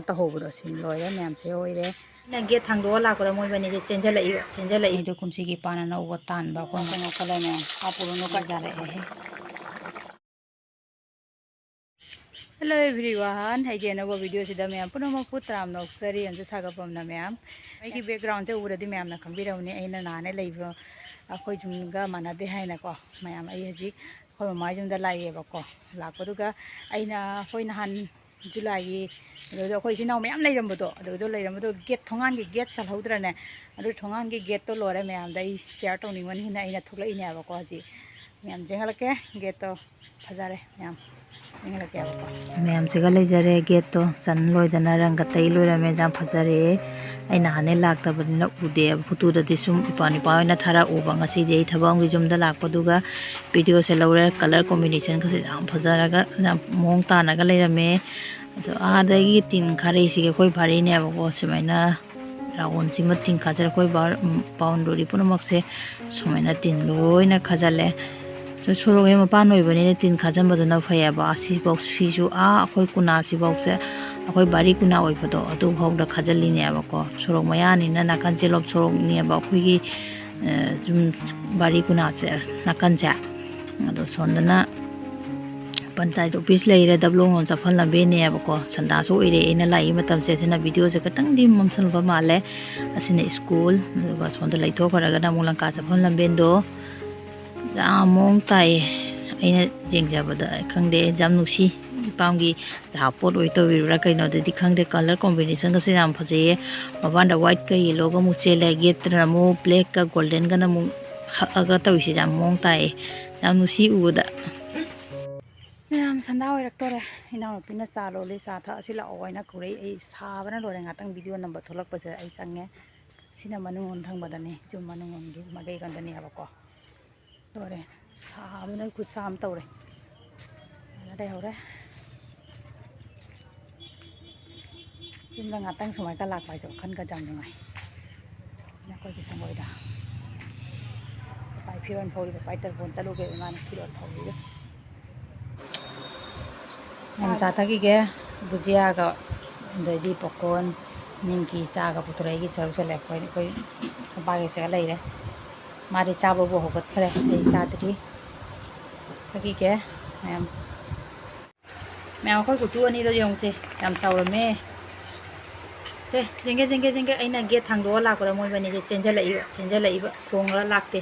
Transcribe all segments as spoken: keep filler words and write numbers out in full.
ꯇꯧꯍꯧꯕꯗꯣ ꯁꯤ ꯂꯣꯏꯔꯦ, ꯃꯌꯥꯝꯁꯦ ꯑꯣꯏꯔꯦ꯫ ꯑꯩꯅ ꯒꯦꯠ ꯊꯥꯡꯗꯣꯛꯑ ꯂꯥꯛꯄꯗ ꯃꯣꯏꯕꯅꯤꯁꯦ ꯆꯦꯟꯁꯤꯜꯂꯛꯏꯕ, ꯆꯦꯟꯁꯤꯜꯂꯛꯏ꯫ ꯑꯩꯗꯣ ꯀꯨꯝꯁꯤꯒꯤ ꯄꯥꯟ ꯑꯅꯧꯕ ꯇꯥꯟꯕ ꯑꯩꯈꯣꯏꯅ ꯀꯩꯅꯣ ꯈꯜꯂꯦꯅꯦ, ꯍꯥꯞꯄꯨꯔꯅꯨ ꯀꯥꯏ ꯆꯥꯔꯛꯑꯦꯍꯦ꯫ Hello everyone, ꯑꯩꯒꯤ ꯑꯅꯧꯕ ꯚꯤꯗꯤꯑꯣꯁꯤꯗ ꯃꯌꯥꯝ ꯄꯨꯝꯅꯃꯛꯄꯨ ꯇꯔꯥꯝꯅ ꯑꯣꯛꯆꯔꯤ꯫ ꯑꯃꯁꯨ ꯁꯥꯒꯠꯐꯝꯅ ꯃꯌꯥꯝ, ꯑꯩꯒꯤ ꯕꯦꯛꯒ꯭ꯔꯥꯎꯟꯁꯦ ꯎꯔꯗꯤ ꯃꯌꯥꯝꯅ ꯈꯪꯕꯤꯔꯝꯅꯤ꯫ ꯑꯩꯅ ꯅꯍꯥꯟꯅ ꯂꯩꯕ ꯑꯩꯈꯣꯏ ꯌꯨꯝꯒ ꯃꯥꯟꯅꯗꯦ ꯍꯥꯏꯅꯀꯣ꯫ ꯃꯌꯥꯝ, ꯑꯩ ꯍꯧꯖꯤꯛ ꯑꯩꯈꯣꯏ ꯃꯃꯥ ꯌꯨꯝꯗ ꯂꯥꯛꯏꯌꯦꯕꯀꯣ꯫ ꯂꯥꯛꯄꯗꯨꯒ ꯑꯩꯅ, ꯑꯩꯈꯣꯏ ꯅꯍꯥꯟ ꯖꯨꯂꯥꯏꯒꯤ, ꯑꯗꯨꯗ ꯑꯩꯈꯣꯏ ꯏꯆꯤꯟ ꯏꯅꯥꯎ ꯃꯌꯥꯝ ꯂꯩꯔꯝꯕꯗꯣ, ꯑꯗꯨꯗꯣ ꯂꯩꯔꯝꯕꯗꯣ ꯒꯦꯠ, ꯊꯣꯡꯒꯥꯟꯒꯤ ꯒꯦꯠ ꯆꯜꯍꯧꯗ꯭ꯔꯅꯦ꯫ ꯑꯗꯨ ꯊꯣꯡꯒꯥꯟꯒꯤ ꯒꯦꯠꯇꯣ ꯂꯣꯏꯔꯦ ꯃꯌꯥꯝꯗ ꯑꯩ ꯁꯤꯌꯥꯔ ꯇꯧꯅꯤꯡꯃꯟꯈꯤꯅ ꯑꯩꯅ ꯊꯣꯛꯂꯛꯏꯅꯦꯕꯀꯣ꯫ ꯍꯧꯖꯤꯛ ꯃꯌꯥꯝ ꯆꯦꯟꯈꯠꯂꯛꯀꯦ ꯒꯦꯠꯇꯣ꯫ ꯐꯖꯔꯦ ꯃꯌꯥꯝ꯫ ꯌꯦꯡꯍꯜꯂꯛꯀꯦꯕꯀꯣ꯫ ꯃꯌꯥꯝꯁꯤꯒ ꯂꯩꯖꯔꯦ꯫ ꯒꯦꯠꯇꯣ ꯆꯟ ꯂꯣꯏꯗꯅ ꯔꯪꯒ ꯇꯩ ꯂꯣꯏꯔꯝꯃꯦ꯫ ꯌꯥꯝ ꯐꯖꯔꯦ꯫ ꯑꯩ ꯅꯍꯥꯟꯅꯦ ꯂꯥꯛꯇꯕꯅꯤꯅ ꯎꯗꯦꯕ꯫ ꯐꯣꯇꯣꯗꯗꯤ ꯁꯨꯝ ꯏꯄ꯭ꯋꯥ ꯅꯨꯄꯥ ꯍꯣꯏꯅ ꯊꯥꯔꯛꯎꯕ꯫ ꯉꯁꯤꯗꯤ ꯑꯩ ꯊꯕꯛ ꯑꯃꯒꯤ ꯌꯨꯝꯗ ꯂꯥꯛꯄꯗꯨꯒ ꯚꯤꯗꯤꯑꯣꯁꯦ ꯂꯧꯔꯦ꯫ ꯀꯂꯔ ꯀꯣꯝꯕꯤꯅꯦꯁꯟꯒꯁꯦ ꯌꯥꯝ ꯐꯖꯔꯒ ꯌꯥꯝ ꯃꯑꯣꯡ ꯇꯥꯅꯒ ꯂꯩꯔꯝꯃꯦ꯫ ꯑꯗꯣ ꯑꯥꯗꯒꯤ ꯇꯤꯟ ꯈꯥꯔꯩꯁꯤꯒꯤ ꯑꯩꯈꯣꯏ ꯚꯥꯔꯤꯅꯦꯕꯀꯣ꯫ ꯁꯨꯃꯥꯏꯅ ꯔꯥꯎꯟꯁꯤꯃ ꯇꯤꯟ ꯈꯥꯖꯤꯜꯂꯦ꯫ ꯑꯩꯈꯣꯏ ꯕꯥꯎꯟꯗꯔꯤ ꯄꯨꯝꯅꯃꯛꯁꯦ ꯁꯨꯃꯥꯏꯅ ꯇꯤꯟ ꯂꯣꯏꯅ ꯈꯥꯖꯤꯜꯂꯦ꯫ ꯁꯣꯔꯣꯛ ꯍꯦꯛ ꯃꯄꯥꯟ ꯑꯣꯏꯕꯅꯤꯅ ꯇꯤꯟ ꯈꯥꯖꯤꯟꯕꯗꯨꯅ ꯐꯩꯌꯦꯕ꯫ ꯑꯁꯤꯐꯧ, ꯁꯤꯁꯨ ꯑꯥ ꯑꯩꯈꯣꯏ ꯀꯨꯅꯥꯁꯤꯐꯧꯁꯦ, ꯑꯩꯈꯣꯏ ꯚꯥꯔꯤ ꯀꯨꯅꯥ ꯑꯣꯏꯕꯗꯣ ꯑꯗꯨꯐꯥꯎꯗ ꯈꯥꯖꯤꯜꯂꯤꯅꯦꯕꯀꯣ꯫ ꯁꯣꯔꯣꯛ ꯃꯌꯥꯅꯤꯅ ꯅꯥꯀꯟ ꯆꯦꯂꯣꯞ ꯁꯣꯔꯣꯛꯅꯦꯕ ꯑꯩꯈꯣꯏꯒꯤ, ꯑ, ꯁꯨꯝ ꯚꯥꯔꯤ ꯀꯨꯅꯥꯁꯦ ꯅꯥꯀꯟꯁꯦ꯫ ꯑꯗꯣ ꯁꯣꯝꯗꯅ ꯄꯟꯆꯥꯌꯠ ꯑꯣꯐꯤꯁ ꯂꯩꯔꯦ, ꯗꯕ꯭ꯂꯣꯡꯂꯣꯝ ꯆꯠꯐꯝ ꯂꯝꯕꯦꯟꯅꯦꯕꯀꯣ꯫ ꯁꯟꯗꯥꯁꯨ ꯑꯣꯏꯔꯦ ꯑꯩꯅ ꯂꯥꯛꯏ ꯃꯇꯝꯁꯦ꯫ ꯑꯁꯤꯅ ꯚꯤꯗꯤꯑꯣꯁꯦ ꯈꯤꯇꯪꯗꯤ ꯃꯝꯁꯜꯂꯕ ꯃꯥꯜꯂꯦ꯫ ꯑꯁꯤꯅ ꯁ꯭ꯀꯨꯜ, ꯑꯗꯨꯒ ꯁꯣꯝꯗ ꯂꯩꯊꯣꯛꯈ꯭ꯔꯒꯅ ꯑꯃꯨꯛ ꯂꯪꯀꯥ ꯆꯠꯐꯝ ꯂꯝꯕꯦꯟꯗꯣ꯫ ꯌꯥꯝ ꯃꯑꯣꯡ ꯇꯥꯏꯌꯦ꯫ ꯑꯩꯅ ꯌꯦꯡꯖꯕꯗ ꯈꯪꯗꯦ, ꯌꯥꯝ ꯅꯨꯡꯁꯤ꯫ ꯏꯄꯥꯝꯒꯤ ꯆꯥꯄꯣꯠ ꯑꯣꯏ ꯇꯧꯔꯤꯕ꯭ꯔꯥ ꯀꯩꯅꯣꯗꯗꯤ ꯈꯪꯗꯦ, ꯀꯂꯔ ꯀꯣꯝꯕꯤꯅꯦꯁꯟꯒꯁꯦ ꯌꯥꯝ ꯐꯖꯩꯌꯦ꯫ ꯃꯄꯥꯟꯗ ꯋꯥꯏꯠꯀ ꯌꯦꯜꯂꯣꯒ ꯑꯃꯨꯛ ꯆꯦꯜꯂꯦ, ꯒꯦꯠꯇꯅ ꯑꯃꯨꯛ ꯕ꯭ꯂꯦꯛꯀ ꯒꯣꯜꯗꯦꯟꯒꯅ ꯑꯃꯨꯛ ꯍꯛꯑꯒ ꯇꯧꯔꯤꯁꯦ ꯌꯥꯝ ꯃꯑꯣꯡ ꯇꯥꯏꯌꯦ, ꯌꯥꯝ ꯅꯨꯡꯁꯤ ꯎꯕꯗ꯫ ꯃꯌꯥꯝ ꯁꯟꯗꯥ ꯑꯣꯏꯔꯛꯇꯣꯔꯦ꯫ ꯏꯅꯥꯎꯅꯨꯄꯤꯅ ꯆꯥ ꯂꯣꯜꯂꯤ, "ꯆꯥ ꯊꯛꯑꯁꯤ ꯂꯥꯛꯑꯣ" ꯍꯥꯏꯅ ꯀꯧꯔꯛꯏ꯫ ꯑꯩ ꯁꯥꯕꯅ ꯂꯣꯏꯔꯦ, ꯉꯥꯛꯇꯪ ꯚꯤꯗꯤꯑꯣ ꯅꯝꯕ ꯊꯣꯛꯂꯛꯄꯁꯤꯗ ꯑꯩ ꯆꯪꯉꯦ꯫ ꯁꯤꯅ ꯃꯅꯨꯡꯂꯣꯝ ꯊꯪꯕꯗꯅꯤ, ꯌꯨꯝ ꯃꯅꯨꯡꯂꯣꯝꯒꯤ ꯃꯥꯏꯀꯩ ꯀꯟꯗꯅꯦꯕꯀꯣ꯫ ꯂꯣꯏꯔꯦ꯫ ꯁꯥꯕꯅ ꯈꯨꯠꯁꯥ ꯑꯃ ꯇꯧꯔꯦ꯫ ꯐꯖꯅ ꯂꯩꯍꯧꯔꯦ꯫ ꯌꯨꯝꯗ ꯉꯥꯛꯇꯪ ꯁꯨꯃꯥꯏꯅ ꯂꯥꯛꯄ ꯍꯥꯏꯁꯦ ꯋꯥꯈꯜꯒ ꯌꯥꯝ ꯅꯨꯡꯉꯥꯏ꯫ ꯑꯩꯈꯣꯏꯒꯤ ꯁꯪꯒꯣꯏꯗ ꯄꯥꯏ ꯐꯤꯔꯣꯜ ꯐꯧꯔꯤꯕ, ꯄꯥꯏ ꯇꯔꯄꯣꯟ ꯆꯠꯂꯨꯒꯦ ꯏꯃꯥꯅ ꯐꯤꯔꯣꯜ ꯐꯧꯔꯤꯕ꯫ ꯌꯥꯝ ꯆꯥꯊꯈꯤꯒꯦ꯫ ꯕꯨꯖꯤꯌꯥꯒ ꯑꯗꯩꯗꯤ ꯄꯣꯀꯣꯟ, ꯅꯤꯡꯀꯤ ꯆꯥꯒ ꯄꯨꯊꯣꯔꯛꯏꯒꯤ ꯁꯔꯨꯛꯁꯦ ꯂꯩ꯫ ꯑꯩꯈꯣꯏ, ꯑꯩꯈꯣꯏ ꯅꯨꯄꯥꯒꯤꯁꯤꯒ ꯂꯩꯔꯦ꯫ ꯃꯥꯗꯤ ꯆꯥꯕꯕꯨ ꯍꯧꯒꯠꯈ꯭ꯔꯦ, ꯑꯩ ꯆꯥꯗ꯭ꯔꯤ꯫ ꯊꯛꯈꯤꯒꯦ ꯃꯌꯥꯝ꯫ ꯃꯌꯥꯝ, ꯑꯩꯈꯣꯏ ꯀꯨꯇꯨ ꯑꯅꯤꯗꯣ ꯌꯦꯡꯉꯨꯁꯦ, ꯌꯥꯝ ꯆꯥꯎꯔꯝꯃꯦ꯫ ꯁꯦ, ꯆꯦꯟꯒꯦ, ꯆꯦꯟꯒꯦ, ꯆꯦꯟꯒꯦ꯫ ꯑꯩꯅ ꯒꯦꯠ ꯊꯥꯡꯗꯣꯛꯑ ꯂꯥꯛꯄꯗ ꯃꯣꯏꯕꯅꯤꯁꯦ ꯆꯦꯟꯁꯤꯜꯂꯛꯏꯕ, ꯆꯦꯟꯁꯤꯜꯂꯛꯏꯕ꯫ ꯈꯣꯡꯉꯒ ꯂꯥꯛꯇꯦ꯫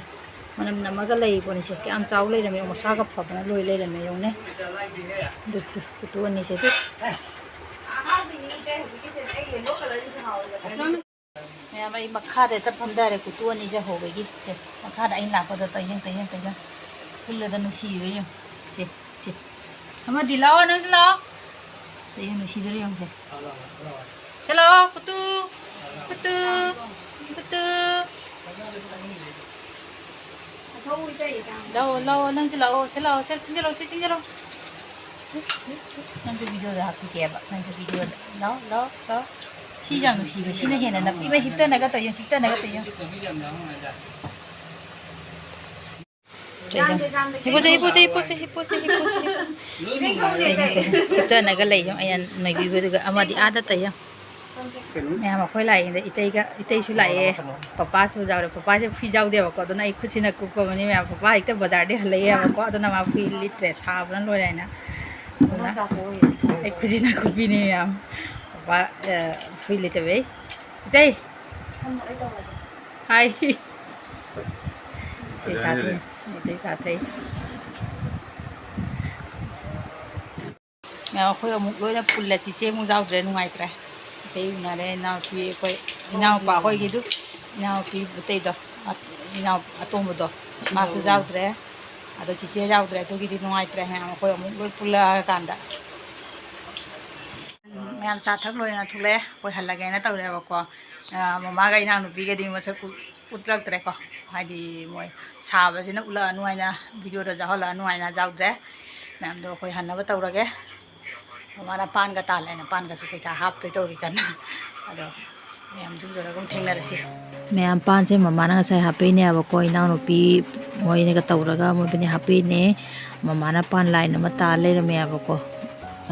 ꯃꯅꯝ ꯅꯝꯃꯒ ꯂꯩ ꯄꯣꯠꯅꯤꯁꯦ꯫ ꯀꯌꯥꯝ ꯆꯥꯎ ꯂꯩꯔꯝꯃꯦ, ꯃꯁꯥꯒ ꯐꯕꯅ ꯂꯣꯏ ꯂꯩꯔꯝꯃꯦ, ꯌꯦꯡꯉꯨꯅꯦ꯫ ꯑꯗꯨ ꯀꯨꯇꯨ ꯑꯅꯤꯁꯦ꯫ ꯑꯗꯨ ꯃꯌꯥꯝ, ꯑꯩ ꯃꯈꯥꯗ ꯍꯦꯛꯇ ꯐꯝꯊꯔꯦ, ꯀꯨꯇꯨ ꯑꯅꯤꯁꯦ ꯍꯧꯕꯒꯤ꯫ ꯁꯦ, ꯃꯈꯥꯗ ꯑꯩꯅ ꯂꯥꯛꯄꯗ ꯇꯩꯌꯪ, ꯇꯩꯌꯪ, ꯇꯩꯌꯪ꯫ ꯐꯨꯜꯂꯗ ꯅꯨꯡꯁꯤꯔꯤꯕ ꯌꯦꯡꯉꯨ꯫ ꯁꯦ, ꯁꯦ꯫ ꯑꯃꯗꯤ ꯂꯥꯛꯑꯣ, ꯅꯪꯁꯨ ꯂꯥꯛꯑꯣ꯫ ꯇꯩꯌꯪ ꯅꯨꯡꯁꯤꯗ꯭ꯔꯣ ꯌꯦꯡꯉꯨꯁꯦ꯫ ꯁꯦ ꯂꯥꯛꯑꯣ, ꯀꯨꯇꯨ, ꯀꯨꯇꯨ, ꯀꯨꯇꯨ꯫ ꯂꯥꯛꯑꯣ, ꯂꯥꯛꯑꯣ, ꯅꯪꯁꯨ ꯂꯥꯛꯑꯣ꯫ ꯁꯦ ꯂꯥꯛꯑꯣ, ꯁꯦ ꯆꯤꯟꯖꯜꯂꯛꯑꯣ, ꯁꯦ ꯆꯤꯟꯖꯜꯂꯛꯑꯣ꯫ ꯅꯪꯁꯨ ꯚꯤꯗꯤꯑꯣꯗ ꯍꯥꯞꯄꯤꯒꯦꯕ, ꯅꯪꯁꯨ ꯚꯤꯗꯤꯑꯣꯗ꯫ ꯂꯥꯛꯑꯣ, ꯂꯥꯛꯑꯣ, ꯂꯥꯛꯑꯣ꯫ ꯁꯤ ꯌꯥꯝ ꯅꯨꯡꯁꯤꯕ, ꯁꯤꯅ ꯍꯦꯟꯅ ꯅꯞꯄꯤꯕ꯫ ꯍꯤꯞꯇꯅꯒ ꯇꯧ ꯌꯦꯡꯉꯨ, ꯍꯤꯞꯇꯅꯒ ꯇꯧ ꯌꯦꯡꯉꯨ꯫ ꯍꯤꯞꯄꯣꯁꯦ, ꯍꯤꯞꯄꯣꯁꯦ, ꯍꯤꯞꯄꯣꯁꯦ, ꯍꯤꯞꯄꯣꯁꯦ, ꯍꯤꯞꯄꯣꯁꯦ꯫ ꯍꯤꯞꯇꯅꯒ ꯂꯩ ꯌꯦꯡꯉꯨ, ꯑꯩꯅ ꯅꯩꯕꯤꯕꯗꯨꯒ꯫ ꯑꯃꯗꯤ ꯑꯥꯗ ꯇꯧ ꯌꯦꯡꯉꯨ꯫ ꯃꯌꯥꯝ, ꯑꯩꯈꯣꯏ ꯂꯥꯛꯏꯉꯩꯗ ꯏꯇꯩꯒ, ꯏꯇꯩꯁꯨ ꯂꯥꯛꯑꯦ, ꯄꯄꯥꯁꯨ ꯌꯥꯎꯔꯦ꯫ ꯄꯄꯥꯁꯦ ꯐꯤ ꯌꯥꯎꯗꯦꯕꯀꯣ, ꯑꯗꯨꯅ ꯑꯩ ꯈꯨꯠꯁꯤꯅ ꯀꯨꯞꯄꯕꯅꯤ ꯃꯌꯥꯝ꯫ ꯄꯄꯥ ꯍꯦꯛꯇ ꯕꯖꯥꯔꯗꯩ ꯍꯜꯂꯛꯑꯦꯕꯀꯣ, ꯑꯗꯨꯅ ꯃꯥ ꯐꯤ ꯂꯤꯠꯇ꯭ꯔꯦ, ꯁꯥꯕꯅ ꯂꯣꯏꯔꯦ ꯍꯥꯏꯅ꯫ ꯑꯗꯨꯅ ꯑꯩ ꯈꯨꯠꯁꯤꯅ ꯀꯨꯞꯄꯤꯅꯤ ꯃꯌꯥꯝ꯫ ꯄꯄꯥ, ꯑ, ꯐꯤ ꯂꯤꯠꯇꯕꯩ꯫ ꯏꯇꯩ! ꯍꯥꯏ꯫ ꯏꯇꯩ ꯆꯥꯊꯩ, ꯏꯇꯩ ꯆꯥꯊꯩ꯫ ꯑꯩꯈꯣꯏ ꯑꯃꯨꯛ ꯂꯣꯏꯅ ꯄꯨꯜꯂꯦ꯫ ꯆꯤꯆꯦ ꯑꯃꯨꯛ ꯌꯥꯎꯗ꯭ꯔꯦ, ꯅꯨꯡꯉꯥꯏꯇ꯭ꯔꯦ꯫ ꯑꯇꯩ ꯎꯅꯔꯦ, ꯏꯅꯥꯎꯄꯤ ꯑꯩꯈꯣꯏ, ꯏꯅꯥꯎꯄꯥ ꯑꯩꯈꯣꯏꯒꯤꯗꯨ, ꯏꯅꯥꯎꯄꯤ ꯑꯇꯩꯗꯣ, ꯏꯅꯥꯎ ꯑꯇꯣꯝꯕꯗꯣ, ꯃꯥꯁꯨ ꯌꯥꯎꯗ꯭ꯔꯦ꯫ ꯑꯗꯣ ꯆꯤꯆꯦ ꯌꯥꯎꯗ꯭ꯔꯦ, ꯑꯗꯨꯒꯤꯗꯤ ꯅꯨꯡꯉꯥꯏꯇ꯭ꯔꯦ꯫ ꯃꯌꯥꯝ ꯑꯩꯈꯣꯏ ꯑꯃꯨꯛ ꯂꯣꯏ ꯄꯨꯜꯂꯛꯑꯀꯥꯟꯗ꯫ ꯃꯌꯥꯝ ꯆꯥ ꯊꯛ ꯂꯣꯏꯅ ꯊꯣꯛꯂꯛꯑꯦ, ꯑꯩꯈꯣꯏ ꯍꯜꯂꯒꯦꯅ ꯇꯧꯔꯦꯕꯀꯣ꯫ ꯑ, ꯃꯃꯥꯒ ꯏꯅꯥꯎꯅꯨꯄꯤꯒꯗꯤ ꯃꯁꯛ ꯎ-, ꯎꯠꯂꯛꯇ꯭ꯔꯦꯀꯣ, ꯍꯥꯏꯗꯤ ꯃꯣꯏ ꯁꯥꯕꯁꯤꯅ ꯎꯠꯂꯛꯑꯅꯨ ꯍꯥꯏꯅ, ꯚꯤꯗꯤꯑꯣꯗ ꯌꯥꯎꯍꯜꯂꯛꯑꯅꯨ ꯍꯥꯏꯅ ꯌꯥꯎꯗ꯭ꯔꯦ꯫ ꯃꯌꯥꯝꯗꯣ ꯑꯩꯈꯣꯏ ꯍꯟꯅꯕ ꯇꯧꯔꯒꯦ꯫ ꯃꯃꯥꯅ ꯄꯥꯟꯒ ꯇꯥꯜꯂꯦꯅ ꯄꯥꯟꯒꯁꯨ ꯀꯩꯀꯥ ꯍꯥꯞꯇꯣꯏ ꯇꯧꯔꯤ ꯀꯟꯅ꯫ ꯑꯗꯣ ꯃꯌꯥꯝ ꯌꯨꯝ ꯌꯧꯔꯒ ꯑꯃꯨꯛ ꯊꯦꯡꯅꯔꯁꯤ꯫ ꯃꯌꯥꯝ ꯄꯥꯟꯁꯦ ꯃꯃꯥꯅ ꯉꯁꯥꯏ ꯍꯥꯞꯄꯛꯏꯅꯦꯕꯀꯣ, ꯏꯅꯥꯎꯅꯨꯄꯤ ꯃꯣꯏꯅꯒ ꯇꯧꯔꯒ ꯃꯣꯏꯕꯨꯅꯤ ꯍꯥꯞꯄꯛꯏꯅꯦ꯫ ꯃꯃꯥꯅ ꯄꯥꯟ ꯂꯥꯏꯟ ꯑꯃ ꯇꯥ ꯂꯩꯔꯝꯃꯦꯕꯀꯣ꯫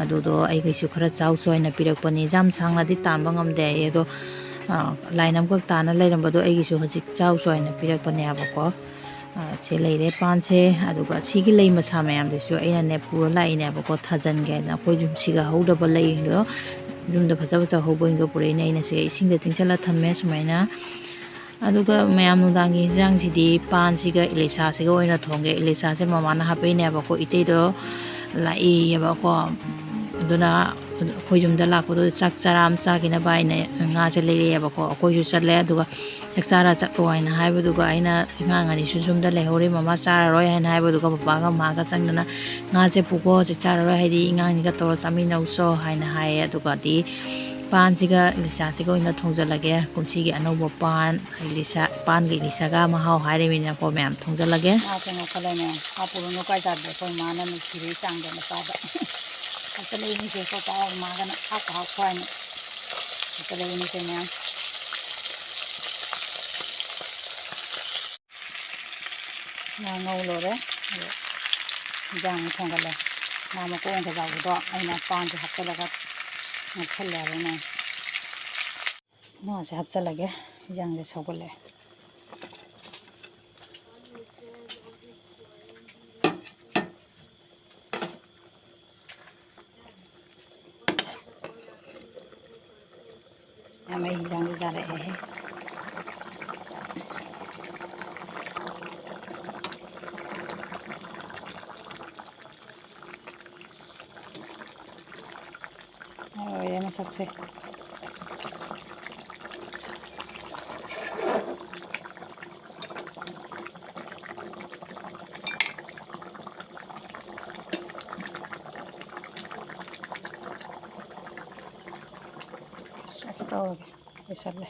ꯑꯗꯨꯗꯣ ꯑꯩꯒꯤꯁꯨ ꯈꯔ ꯆꯥꯎ ꯆꯥꯎꯅ ꯄꯤꯔꯛꯄꯅꯤ꯫ ꯌꯥꯝ ꯁꯥꯡꯅꯗꯤ ꯇꯥꯟꯕ ꯉꯝꯗꯦ ꯑꯩ, ꯑꯗꯣ, ꯑ, line ꯑꯃꯈꯛ ꯇꯥꯅ ꯂꯩꯔꯝꯕꯗꯣ ꯑꯩꯒꯤꯁꯨ ꯍꯧꯖꯤꯛ ꯆꯥꯎ ꯆꯥꯎꯅ ꯄꯤꯔꯛꯄꯅꯦꯕꯀꯣ꯫ ꯑ, ꯁꯤ ꯂꯩꯔꯦ ꯄꯥꯟꯁꯦ꯫ ꯑꯗꯨꯒ ꯁꯤꯒꯤ ꯂꯩ ꯃꯁꯥ ꯃꯌꯥꯝꯗꯨꯁꯨ ꯑꯩꯅꯅꯦ ꯄꯨꯔ ꯂꯥꯛꯏꯅꯦꯕꯀꯣ, ꯊꯥꯖꯟꯒꯦ ꯍꯥꯏꯅ꯫ ꯑꯩꯈꯣꯏ ꯌꯨꯝꯁꯤꯒ ꯍꯧꯗꯕ ꯂꯩꯗꯣ, ꯌꯨꯝꯗ ꯐꯖ ꯐꯖ ꯍꯧꯕꯁꯤꯡꯗꯣ ꯄꯨꯔꯛꯏꯅꯦ꯫ ꯑꯩꯅ ꯁꯤꯒ ꯏꯁꯤꯡꯗ ꯇꯤꯡꯁꯜꯂ ꯊꯝꯃꯦ ꯁꯨꯃꯥꯏꯅ꯫ ꯑꯗꯨꯒ ꯃꯌꯥꯝ, ꯅꯨꯡꯗꯥꯡꯒꯤ ꯍꯤꯟꯖꯥꯡꯁꯤꯗꯤ ꯄꯥꯟꯁꯤꯒ ꯏꯂꯤꯁꯥꯁꯤꯒ ꯑꯣꯏꯅ ꯊꯣꯡꯒꯦ꯫ ꯏꯂꯤꯁꯥꯁꯦ ꯃꯃꯥꯅ ꯍꯥꯞꯄꯛꯏꯅꯦꯕꯀꯣ, ꯏꯇꯩꯗꯣ ꯂꯥꯛꯏꯌꯦꯕꯀꯣ꯫ ꯑꯗꯨꯅ ꯑꯩꯈꯣꯏ ꯌꯨꯝꯗ ꯂꯥꯛꯄꯗꯣ ꯆꯥꯛ ꯆꯔꯥ ꯑꯃ ꯆꯥꯈꯤꯅꯕ ꯍꯥꯏꯅ ꯉꯥꯁꯦ ꯂꯩꯔꯛꯑꯦꯕꯀꯣ꯫ ꯑꯩꯈꯣꯏꯁꯨ ꯆꯠꯂꯦ, ꯑꯗꯨꯒ ꯆꯥꯛ ꯆꯥꯔ ꯆꯠꯂꯣ ꯍꯥꯏꯅ ꯍꯥꯏꯕꯗꯨꯒ ꯑꯩꯅ ꯑꯉꯥꯡ ꯑꯅꯤꯁꯨ ꯌꯨꯝꯗ ꯂꯩꯍꯧꯔꯤ, ꯃꯃꯥ ꯆꯥꯔꯔꯣꯏ ꯍꯥꯏꯅ ꯍꯥꯏꯕꯗꯨꯒ ꯕꯕꯥꯒ ꯃꯃꯥꯒ ꯆꯪꯗꯅ, "ꯉꯥꯁꯦ ꯄꯨꯀꯣ, ꯆꯥꯛ ꯆꯥꯔꯔꯣꯏ ꯍꯥꯏꯗꯤ ꯑꯉꯥꯡꯅꯤꯒ ꯇꯧꯔ ꯆꯥꯃꯤꯟꯅꯧꯆꯣ" ꯍꯥꯏꯅ ꯍꯥꯏꯌꯦ꯫ ꯑꯗꯨꯒꯗꯤ ꯄꯥꯟꯁꯤꯒ ꯏꯂꯤꯁꯥꯁꯤꯒ ꯑꯣꯏꯅ ꯊꯣꯡꯖꯤꯜꯂꯒꯦ꯫ ꯀꯨꯝꯁꯤꯒꯤ ꯑꯅꯧꯕ ꯄꯥꯟ, ꯏꯂꯤꯁꯥ, ꯄꯥꯟꯒ ꯏꯂꯤꯁꯥꯒ ꯃꯍꯥꯎ ꯍꯥꯏꯔꯤꯕꯅꯤꯅꯀꯣ ꯃꯌꯥꯝ, ꯊꯣꯡꯖꯤꯜꯂꯒꯦ꯫ ꯉꯥꯁꯦ ꯉꯧꯈꯠꯂꯦ ꯃꯌꯥꯝ꯫ ꯍꯥꯞꯄꯨꯔꯅꯨ ꯀꯥꯏ ꯆꯥꯗꯦ ꯑꯩꯈꯣꯏ ꯃꯥꯅ ꯅꯨꯡꯁꯤꯕꯒꯤ ꯆꯥꯡꯗ ꯃꯆꯥꯗ꯫ ꯍꯥꯞꯆꯤꯜꯂꯛꯏꯅꯤꯁꯦ ꯑꯩꯈꯣꯏ ꯄꯥ ꯃꯥꯒꯅ ꯍꯥꯞꯄꯨ ꯍꯥꯞꯄꯨ ꯍꯥꯏꯅ ꯍꯥꯞꯆꯤꯜꯂꯛꯏꯅꯤꯁꯦ ꯃꯌꯥꯝ꯫ ꯉꯥ ꯉꯧ ꯂꯣꯏꯔꯦ꯫ ꯑꯗꯣ ꯏꯟꯖꯥꯡ ꯑꯃꯨꯛ ꯊꯣꯡꯒꯠꯂꯦ꯫ ꯉꯥ ꯃꯀꯣꯛ ꯑꯃ ꯌꯥꯎꯕꯗꯣ ꯑꯩꯅ ꯄꯥꯟꯁꯦ ꯍꯥꯞꯆꯤꯜꯂꯒ ꯉꯧꯁꯜꯂꯦ ꯍꯥꯏꯕ ꯑꯩꯅ꯫ ꯉꯥꯁꯦ ꯍꯥꯞꯆꯤꯜꯂꯒꯦ꯫ ꯏꯟꯖꯥꯡꯁꯦ ꯁꯧꯒꯠꯂꯛꯑꯦ꯫ ꯌꯥꯝ ꯃꯩ ꯍꯤꯟꯖꯥꯡꯁꯦ ꯆꯥꯔꯛꯑꯦꯍꯦ꯫ ꯂꯣꯏꯔꯦ ꯃꯁꯛꯁꯦ꯫ ꯑꯁ, off ꯇꯧꯔꯒꯦ꯫ ꯂꯣꯏꯁꯜꯂꯦ꯫